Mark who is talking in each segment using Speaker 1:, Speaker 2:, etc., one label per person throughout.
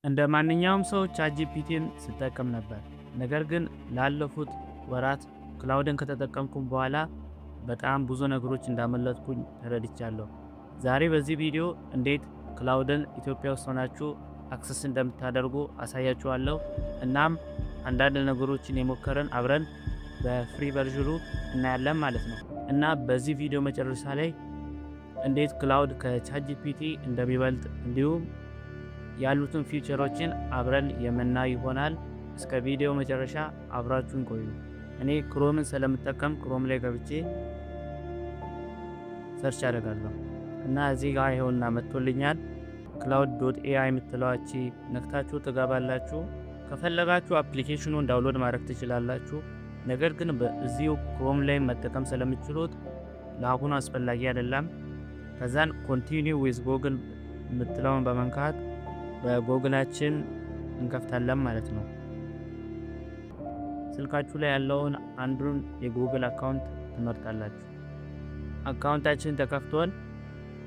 Speaker 1: እንደ ማንኛውም ሰው ChatGPT ን ስጠቀም ነበር። ነገር ግን ላለፉት ወራት Claude ን ከተጠቀምኩም በኋላ በጣም ብዙ ነገሮች እንዳመለጥኩኝ ተረድቻለሁ። ዛሬ በዚህ ቪዲዮ እንዴት Claude ን ኢትዮጵያ ውስጥ ሆናችሁ access እንደምታደርጉ አሳያችኋለሁ። እናም አንዳንድ ነገሮችን የሞከርን አብረን በ free version ኑ እናያለን ማለት ነው። እና በዚህ ቪዲዮ መጨረሻ ላይ እንዴት Claude ከ ChatGPT እንደሚበልጥ እንዲሁም ያሉትን feature ኦችን አብረን የምናይ ይሆናል። እስከ ቪዲዮ መጨረሻ አብራችሁን ቆዩ። እኔ Chrome ን ስለምጠቀም Chrome ላይ ገብቼ search አደርጋለሁ እና እዚህ ጋር ይኸውና መጥቶልኛል። Claude.ai የምትለዋቺ ነክታችሁ ትገባላችሁ። ከፈለጋችሁ application ኑን download ማድረግ ትችላላችሁ። ነገር ግን በዚሁ Chrome ላይ መጠቀም ስለምትችሉት ለአሁኑ አስፈላጊ አይደለም። ከዛን continue with Google የምትለውን በመንካት በጎግላችን እንከፍታለን ማለት ነው። ስልካችሁ ላይ ያለውን አንዱን የ Google account ትመርጣላችሁ። Account ኣችን ተከፍቷል።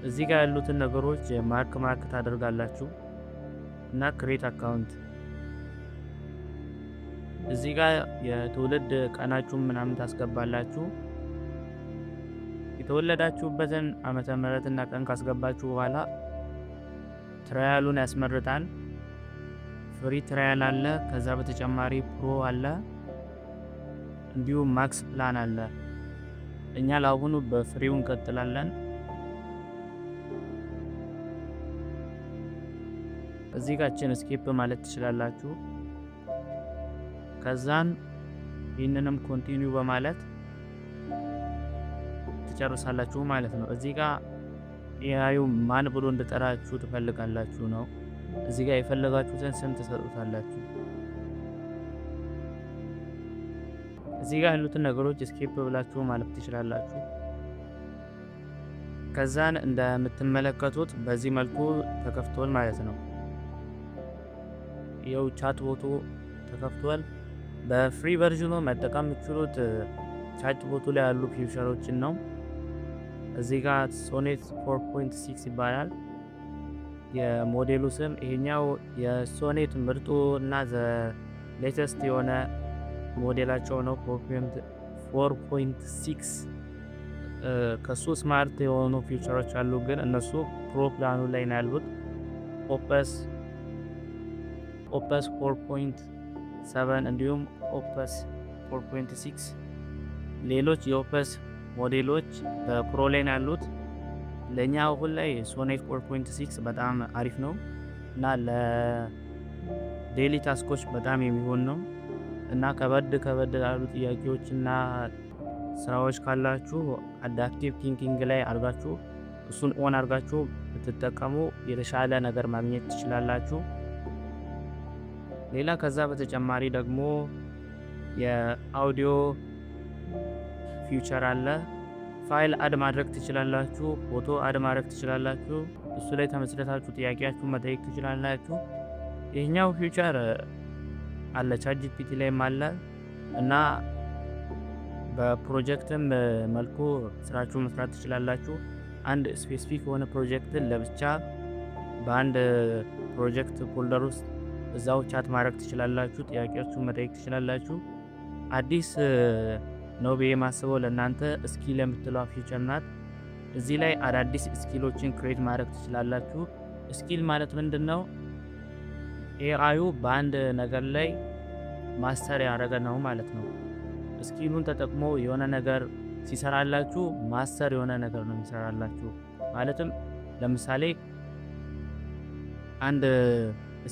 Speaker 1: እዚህ ጋር ያሉትን ነገሮች mark mark ታደርጋላችሁ እና create account እዚህ ጋር የትውልድ ቀናችሁን ምናምን ታስገባላችሁ። የተወለዳችሁበትን ዓመተ ምህረትና ቀን ካስገባችሁ በኋላ trial ኡን ያስመርጣል። Free trial አለ፣ ከዛ በተጨማሪ pro አለ፣ እንዲሁም max plan አለ። እኛ ለአሁኑ በ free ው እንቀጥላለን። እዚህ ጋችን skip ማለት ትችላላችሁ። ከዛን ይህንንም continue በማለት ትጨርሳላችሁ ማለት ነው። እዚህ ጋር AI ዩ ማን ብሎ እንዲጠራችሁ ትፈልጋላችሁ ነው። እዚህ ጋር የፈለጋችሁትን ስም ትሰጡታላችሁ። እዚህ ጋር ያሉትን ነገሮች skip ብላችሁ ማለፍ ትችላላችሁ። ከዛን እንደምትመለከቱት በዚህ መልኩ ተከፍቷል ማለት ነው። ይኸው chatbot ኡ ተከፍቷል። በ free version ኑ መጠቀም የምትችሉት chatbot ኡ ላይ ያሉ feature ኦችን ነው። እዚህ ጋር Sonnet 4.6 ይባላል የሞዴሉ ስም። ይሄኛው የ Sonnet ምርጡ እና the latest የሆነ ሞዴላቸው ነው። 4.6 ከሱ smart የሆኑ feature ኦች አሉ፣ ግን እነሱ pro plan ኑ ላይ ነው ያሉት። Opus 4.7 እንዲሁም Opus 4.6 ሌሎች የ Opus ሞዴሎች በ pro ላይ ነው ያሉት። ለእኛ አሁን ላይ Sonnet 4.6 በጣም አሪፍ ነው እና ለ daily task ኦች በጣም የሚሆን ነው እና ከበድ ከበድ ላሉ ጥያቄዎች እና ስራዎች ካላችሁ adaptive thinking ላይ አርጋችሁ እሱን on አርጋችሁ ብትጠቀሙ የተሻለ ነገር ማግኘት ትችላላችሁ። ሌላ ከዛ በተጨማሪ ደግሞ የ audio feature አለ። File add ማድረግ ትችላላችሁ። ፎቶ add ማድረግ ትችላላችሁ። እሱ ላይ ተመስርታችሁ ጥያቄያችሁን መጠየቅ ትችላላችሁ። ይህኛው feature አለ፣ ChatGPT ላይም አለ እና በፕሮጀክትም መልኩ ስራችሁ መስራት ትችላላችሁ። አንድ specific የሆነ ፕሮጀክትን ለብቻ በአንድ project folder ውስጥ እዛው chat ማድረግ ትችላላችሁ። ጥያቄዎቹን መጠየቅ ትችላላችሁ። አዲስ ነው ብዬ ማስበው ለእናንተ skill የምትለዋ feature ናት። እዚህ ላይ አዳዲስ skill ኦችን create ማድረግ ትችላላችሁ። Skill ማለት ምንድን ነው? AI ዩ በአንድ ነገር ላይ master ያደረገ ነው ማለት ነው። Skill ኡን ተጠቅሞ የሆነ ነገር ሲሰራላችሁ master የሆነ ነገር ነው የሚሰራላችሁ። ማለትም ለምሳሌ አንድ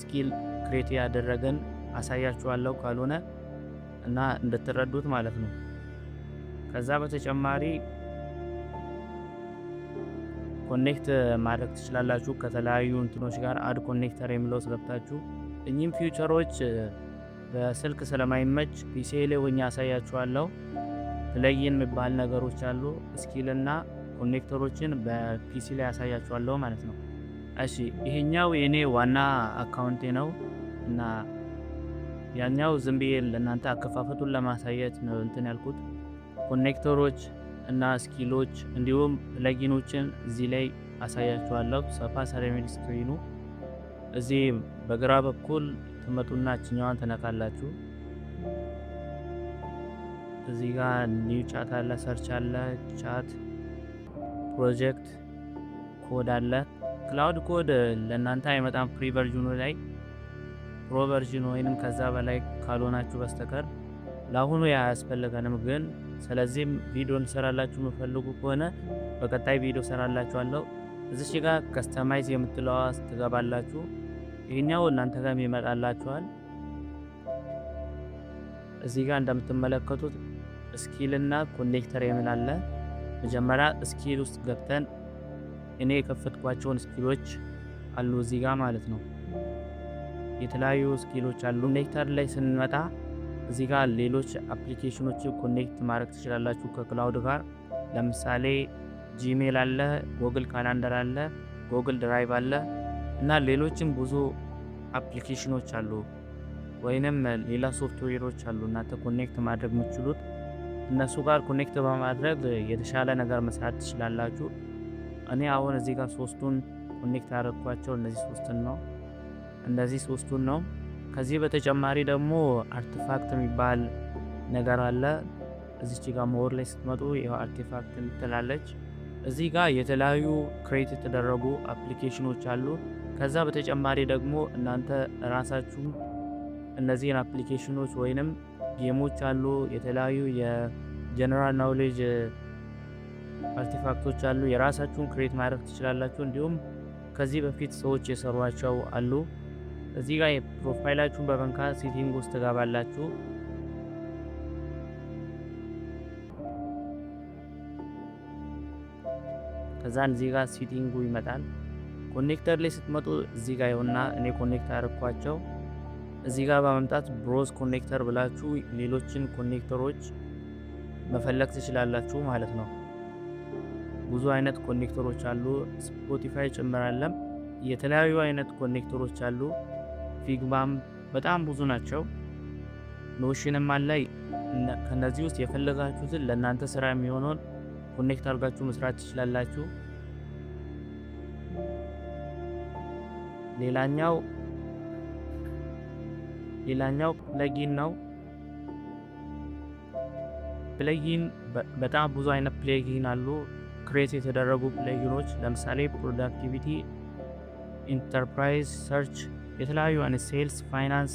Speaker 1: skill create ያደረገን አሳያችኋለሁ ካልሆነ እና እንድትረዱት ማለት ነው። ከዛ በተጨማሪ connect ማድረግ ትችላላችሁ ከተለያዩ እንትኖች ጋር፣ add connector የሚለው ውስጥ ገብታችሁ። እኚህም feature ኦች በስልክ ስለማይመች PC ላይ ሆኜ አሳያችኋለሁ። Plugin የሚባል ነገሮች አሉ። Skill እና connector ኦችን በ PC ላይ አሳያችኋለሁ ማለት ነው። እሺ፣ ይሄኛው የኔ ዋና account ኤ ነው እና ያኛው ዝም ብዬ ለእናንተ አከፋፈቱን ለማሳየት ነው እንትን ያልኩት። Connector ኦች እና skill ኦች እንዲሁም plugin ኦችን እዚህ ላይ አሳያችኋለሁ። ሰፋ ስለሚል screen ኑ እዚህ በግራ በኩል ትመጡና እችኛዋን ትነካላችሁ። እዚህ ጋር new chat አለ፣ search አለ፣ chat፣ project፣ code አለ። Claude Code ለእናንተ አይመጣም free version ኑ ላይ፣ pro version ወይንም ከዛ በላይ ካልሆናችሁ በስተቀር ለአሁኑ ያ አያስፈልገንም። ግን ስለዚህም ቪዲዮ እንሰራላችሁ የምፈልጉ ከሆነ በቀጣይ ቪዲዮ ሰራላችኋለሁ። እዚች ጋር customize የምትለዋ ትገባላችሁ። ይህኛው እናንተ ጋር ይመጣላችኋል። እዚህ ጋር እንደምትመለከቱት skill እና connector የሚል አለ። መጀመሪያ skill ውስጥ ገብተን እኔ የከፈትኳቸውን skill ኦች አሉ እዚህ ጋር ማለት ነው። የተለያዩ skill ኦች አሉ። Connector ላይ ስንመጣ እዚህ ጋር ሌሎች application ኖችን connect ማድረግ ትችላላችሁ ከ Claude ጋር። ለምሳሌ Gmail አለ፣ Google Calendar አለ፣ Google Drive አለ እና ሌሎችም ብዙ application ኖች አሉ ወይንም ሌላ ሶፍትዌሮች አሉ እናንተ connect ማድረግ የምትችሉት። እነሱ ጋር connect በማድረግ የተሻለ ነገር መስራት ትችላላችሁ። እኔ አሁን እዚህ ጋር ሶስቱን connect ያደረግኳቸው እነዚህ ሶስቱን ነው። ከዚህ በተጨማሪ ደግሞ artifact የሚባል ነገር አለ። እዚች ጋር more ላይ ስትመጡ ይኸው artifact የምትላለች። እዚህ ጋር የተለያዩ create የተደረጉ application ኖች አሉ። ከዛ በተጨማሪ ደግሞ እናንተ ራሳችሁ እነዚህን application ኖች ወይንም game ኦች አሉ፣ የተለያዩ የ general knowledge artifact ኦች አሉ። የራሳችሁን create ማድረግ ትችላላችሁ። እንዲሁም ከዚህ በፊት ሰዎች የሰሯቸው አሉ። እዚህ ጋር የ profile ኣችሁን በመንካት setting ውስጥ ትገባላችሁ። ከዛን እዚህ ጋር setting ኡ ይመጣል። Connector ላይ ስትመጡ እዚህ ጋር ይኸውና እኔ connect ያደረኳቸው። እዚህ ጋር በመምጣት browse connector ብላችሁ ሌሎችን connector ኦች መፈለግ ትችላላችሁ ማለት ነው። ብዙ አይነት connector ኦች አሉ። Spotify ጭምር አለ። የተለያዩ አይነት connector ኦች አሉ። Figma ም በጣም ብዙ ናቸው። Notion ም አለ። ከነዚህ ውስጥ የፈለጋችሁትን ለእናንተ ስራ የሚሆነውን connect አድርጋችሁ መስራት ትችላላችሁ። ሌላኛው plugin ነው። Plugin በጣም ብዙ አይነት plugin አሉ። Create የተደረጉ plugin ኖች ለምሳሌ productivity፣ enterprise search፣ የተለያዩ አይነት sales፣ finance፣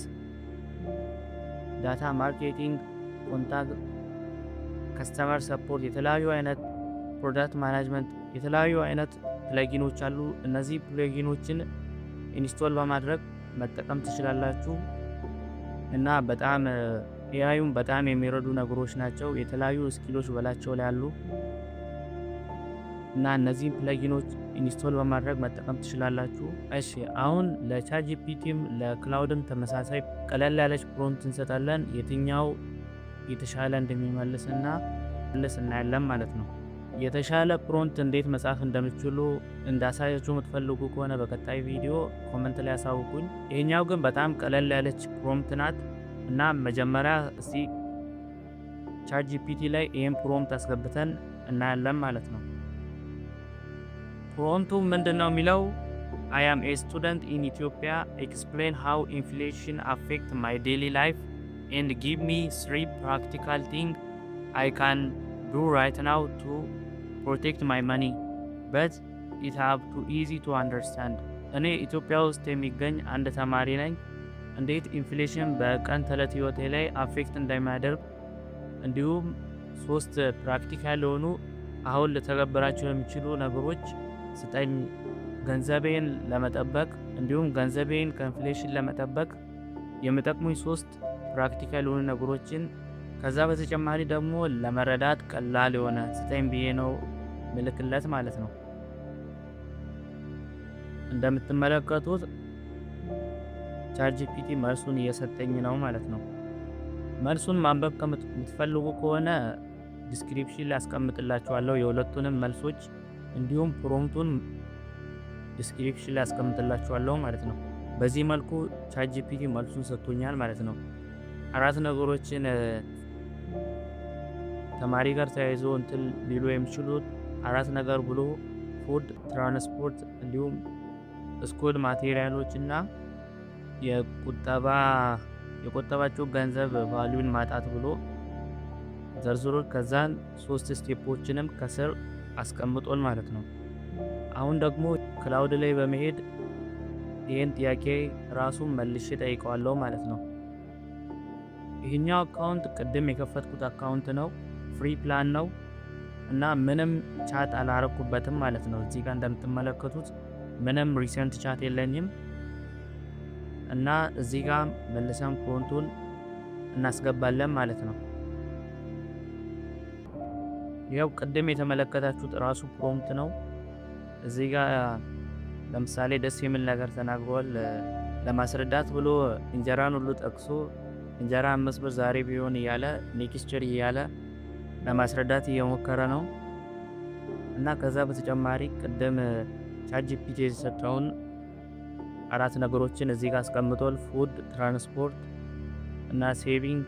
Speaker 1: data marketing፣ contact፣ customer support፣ የተለያዩ አይነት product management፣ የተለያዩ አይነት plugin ኖች አሉ። እነዚህ plugin ኖችን install በማድረግ መጠቀም ትችላላችሁ እና በጣም AI ዩም በጣም የሚረዱ ነገሮች ናቸው። የተለያዩ skill ኦች በላያቸው ላይ አሉ እና እነዚህን plugin ኖች install በማድረግ መጠቀም ትችላላችሁ። እሺ፣ አሁን ለ ChatGPT ም ለ Claude ም ተመሳሳይ ቀለል ያለች prompt እንሰጣለን። የትኛው የተሻለ እንደሚመልስና መልስ እናያለን ማለት ነው። የተሻለ prompt እንዴት መጻፍ እንደምትችሉ እንዳሳያችሁ የምትፈልጉ ከሆነ በቀጣይ ቪዲዮ comment ላይ ያሳውቁኝ። ይሄኛው ግን በጣም ቀለል ያለች prompt ናት እና መጀመሪያ እስቲ ChatGPT ላይ ይህን prompt አስገብተን እናያለን ማለት ነው። Prompt ኡ ምንድን ነው የሚለው? "I am a student in Ethiopia. Explain how inflation affect my daily life and give me three practical thing I can do right now to protect my money, but it have to easy to understand." እኔ ኢትዮጵያ ውስጥ የሚገኝ አንድ ተማሪ ነኝ። እንዴት inflation በቀን ተዕለት ህይወቴ ላይ affect እንደሚያደርግ እንዲሁም ሶስት practical የሆኑ አሁን ልተገበራቸው የሚችሉ ነገሮች ስጠኝ። ገንዘቤን ለመጠበቅ እንዲሁም ገንዘቤን ከ inflation ለመጠበቅ የሚጠቅሙኝ ሶስት practical የሆኑ ነገሮችን፣ ከዛ በተጨማሪ ደግሞ ለመረዳት ቀላል የሆነ ስጠኝ ብዬ ነው ምልክለት ማለት ነው። እንደምትመለከቱት ChatGPT መልሱን እየሰጠኝ ነው ማለት ነው። መልሱን ማንበብ ከምትፈልጉ ከሆነ description ላይ አስቀምጥላችኋለሁ የሁለቱንም መልሶች፣ እንዲሁም prompt ኡን description ላይ አስቀምጥላችኋለሁ ማለት ነው። በዚህ መልኩ ChatGPT መልሱን ሰጥቶኛል ማለት ነው። አራት ነገሮችን ተማሪ ጋር ተያይዞ እንትን ሊሉ የሚችሉት አራት ነገር ብሎ food፣ transport እንዲሁም school material ኦች እና የቁጠባ የቆጠባችሁ ገንዘብ value ን ማጣት ብሎ ዘርዝሮ ከዛን ሶስት step ኦችንም ከስር አስቀምጧል ማለት ነው። አሁን ደግሞ Claude ላይ በመሄድ ይህን ጥያቄ ራሱን መልሼ ጠይቀዋለሁ ማለት ነው። ይህኛው account ቅድም የከፈትኩት account ነው። Free plan ነው እና ምንም chat አላረኩበትም ማለት ነው። እዚህ ጋር እንደምትመለከቱት ምንም recent chat የለኝም እና እዚህ ጋር መልሰን prompt ኡን እናስገባለን ማለት ነው። ይኸው ቅድም የተመለከታችሁት ራሱ prompt ነው። እዚህ ጋር ለምሳሌ ደስ የሚል ነገር ተናግሯል። ለማስረዳት ብሎ እንጀራን ሁሉ ጠቅሶ እንጀራ 5 ብር ዛሬ ቢሆን እያለ next year እያለ ለማስረዳት እየሞከረ ነው። እና ከዛ በተጨማሪ ቅድም ChatGPT የሰጠውን አራት ነገሮችን እዚህ ጋር አስቀምጧል። Food፣ transport እና saving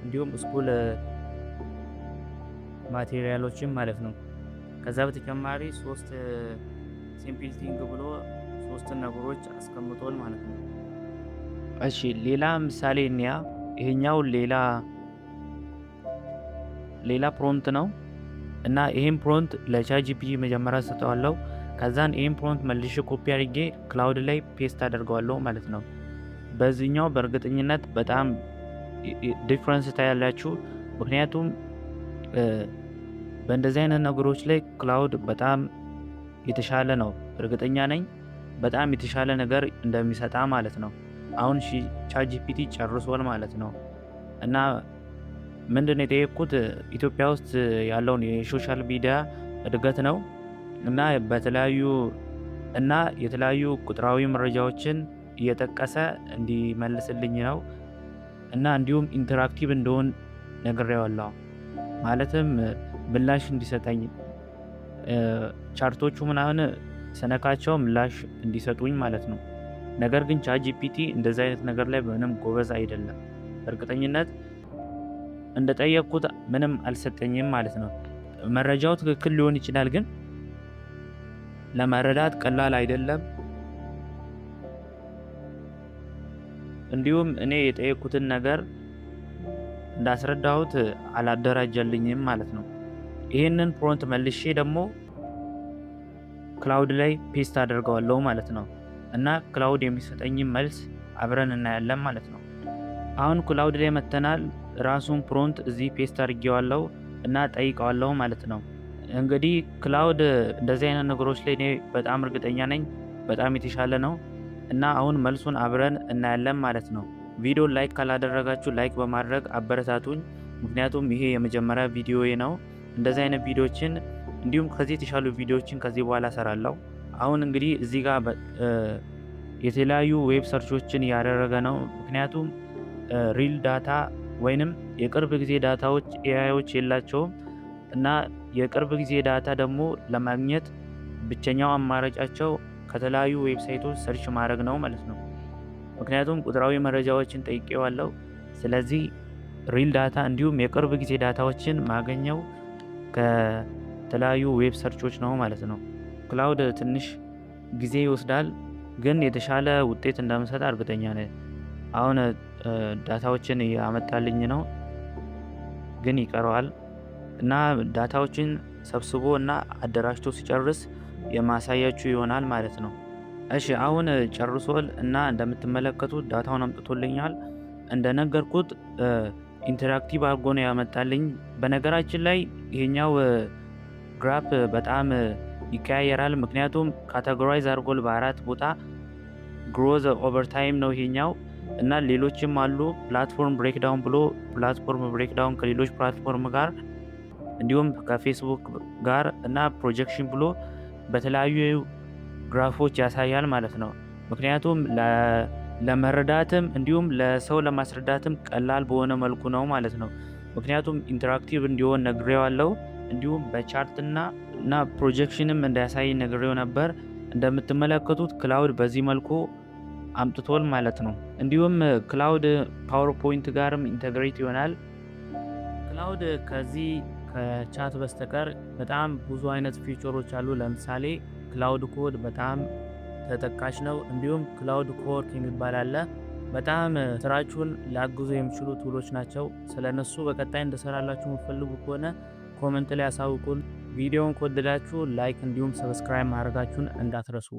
Speaker 1: እንዲሁም school material ኦችን ማለት ነው። ከዛ በተጨማሪ ሶስት simple thing ብሎ ሶስት ነገሮች አስቀምጧል ማለት ነው። እሺ፣ ሌላ ምሳሌ እንያ። ይሄኛው ሌላ prompt ነው እና ይሄን prompt ለ ChatGPT መጀመሪያ ሰጠዋለሁ። ከዛን ይሄን prompt መልሼ ኮፒ አድርጌ Claude ላይ paste አደርገዋለሁ ማለት ነው። በዚህኛው በእርግጠኝነት በጣም difference ታያላችሁ። ምክንያቱም በእንደዚህ አይነት ነገሮች ላይ Claude በጣም የተሻለ ነው። እርግጠኛ ነኝ በጣም የተሻለ ነገር እንደሚሰጣ ማለት ነው። አሁን ChatGPT ጨርሷል ማለት ነው። እና ምንድን ነው የጠየቅኩት? ኢትዮጵያ ውስጥ ያለውን የ social media እድገት ነው እና በተለያዩ እና የተለያዩ ቁጥራዊ መረጃዎችን እየጠቀሰ እንዲመልስልኝ ነው እና እንዲሁም interactive እንደሆን ነግሬዋለሁ። ማለትም ምላሽ እንዲሰጠኝ፣ chart ኦቹ ምናምን ስነካቸው ምላሽ እንዲሰጡኝ ማለት ነው። ነገር ግን ChatGPT እንደዚህ አይነት ነገር ላይ ምንም ጎበዝ አይደለም። በእርግጠኝነት እንደጠየቅኩት ምንም አልሰጠኝም ማለት ነው። መረጃው ትክክል ሊሆን ይችላል፣ ግን ለመረዳት ቀላል አይደለም። እንዲሁም እኔ የጠየቅኩትን ነገር እንዳስረዳሁት አላደራጀልኝም ማለት ነው። ይህንን prompt መልሼ ደግሞ Claude ላይ paste አደርገዋለሁ ማለት ነው እና Claude የሚሰጠኝን መልስ አብረን እናያለን ማለት ነው። አሁን Claude ላይ መተናል። ራሱን prompt እዚህ paste አድርጌዋለሁ እና ጠይቀዋለሁ ማለት ነው። እንግዲህ Claude እንደዚህ አይነት ነገሮች ላይ እኔ በጣም እርግጠኛ ነኝ በጣም የተሻለ ነው እና አሁን መልሱን አብረን እናያለን ማለት ነው። ቪዲዮ like ካላደረጋችሁ like በማድረግ አበረታቱኝ። ምክንያቱም ይሄ የመጀመሪያ ቪዲዮዬ ነው። እንደዚህ አይነት ቪዲዮችን እንዲሁም ከዚህ የተሻሉ ቪዲዮዎችን ከዚህ በኋላ እሰራለሁ። አሁን እንግዲህ እዚህ ጋር የተለያዩ web search ኦችን እያደረገ ነው። ምክንያቱም real data ወይንም የቅርብ ጊዜ data ዎች AI ዎች የላቸውም እና የቅርብ ጊዜ data ደግሞ ለማግኘት ብቸኛው አማራጫቸው ከተለያዩ website ኦች search ማድረግ ነው ማለት ነው። ምክንያቱም ቁጥራዊ መረጃዎችን ጠይቄዋለሁ። ስለዚህ real data እንዲሁም የቅርብ ጊዜ data ዎችን ማገኘው ከተለያዩ web search ኦች ነው ማለት ነው። Claude ትንሽ ጊዜ ይወስዳል፣ ግን የተሻለ ውጤት እንደምሰጥ እርግጠኛ ነኝ። አሁን data ዎችን እያመጣልኝ ነው፣ ግን ይቀረዋል እና data ዎችን ሰብስቦ እና አደራጅቶ ሲጨርስ የማሳያችሁ ይሆናል ማለት ነው። እሺ፣ አሁን ጨርሷል እና እንደምትመለከቱት data ውን አምጥቶልኛል። እንደነገርኩት interactive አድርጎ ነው ያመጣልኝ። በነገራችን ላይ ይሄኛው graph በጣም ይቀያየራል። ምክንያቱም categorize አድርጓል በአራት ቦታ። Growth over time ነው ይሄኛው እና ሌሎችም አሉ። Platform breakdown ብሎ platform breakdown ከሌሎች platform ጋር እንዲሁም ከፌስቡክ ጋር እና projection ብሎ በተለያዩ graph ኦች ያሳያል ማለት ነው። ምክንያቱም ለመረዳትም እንዲሁም ለሰው ለማስረዳትም ቀላል በሆነ መልኩ ነው ማለት ነው። ምክንያቱም interactive እንዲሆን ነግሬዋለሁ። እንዲሁም በ chart እና projection ም እንዲያሳይ ነግሬው ነበር። እንደምትመለከቱት Claude በዚህ መልኩ አምጥቷል ማለት ነው። እንዲሁም Claude PowerPoint ጋርም integrate ይሆናል። Claude ከዚህ ከ chat በስተቀር በጣም ብዙ አይነት feature ኦች አሉ። ለምሳሌ Claude Code በጣም ተጠቃሽ ነው። እንዲሁም Claude Cowork የሚባል አለ። በጣም ስራችሁን ሊያግዙ የሚችሉ tool ኦች ናቸው። ስለነሱ በቀጣይ እንድሰራላችሁ የምትፈልጉ ከሆነ comment ላይ አሳውቁን። ቪዲዮውን ከወደዳችሁ like እንዲሁም subscribe ማድረጋችሁን እንዳትረሱ።